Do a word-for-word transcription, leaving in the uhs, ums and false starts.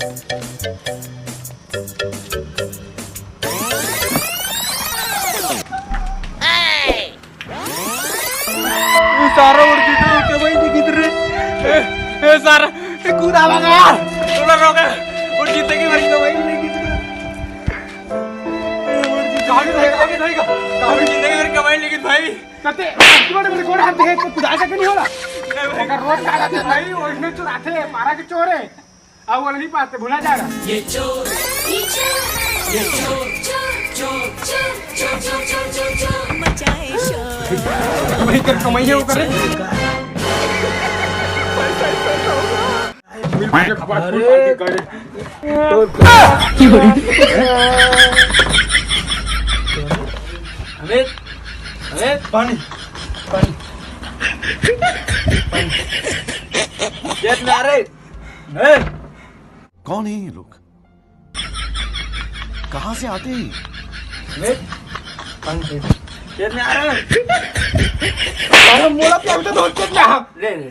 ए सारा, उड़ जीते के भाई नहीं गिर रे। ए, ए सारा, ए कूदा भागा। थोड़ा रोका। उड़ जीते के भाई का भाई नहीं गिर रे। ए, उड़ जीते कहाँ के भाई, कहाँ के भाई का? उड़ जीते के भाई का भाई नहीं गिर भाई। कते, बड़े बड़े कोण हाथ देखे, कुदाय के नहीं होला। ए भाई। ओकर रोज का रहते भाई, ओइसने चुराथे, मारा के चोर है। अब वाला नहीं पाते, भुला जा रहा। ये चोर, ये चोर, ये चोर, चोर, चोर, चोर, चोर, चोर, चोर, चोर। मचाए शोर। भाई, कर कमाइए, वो करे। अमित, अमित, पानी, पानी, पानी। चेत में आ रहे। ए! कौन है ये लोग? कहाँ से आते हैं? अरे, मोला प्यार तो धोखे क्या? ले, ले।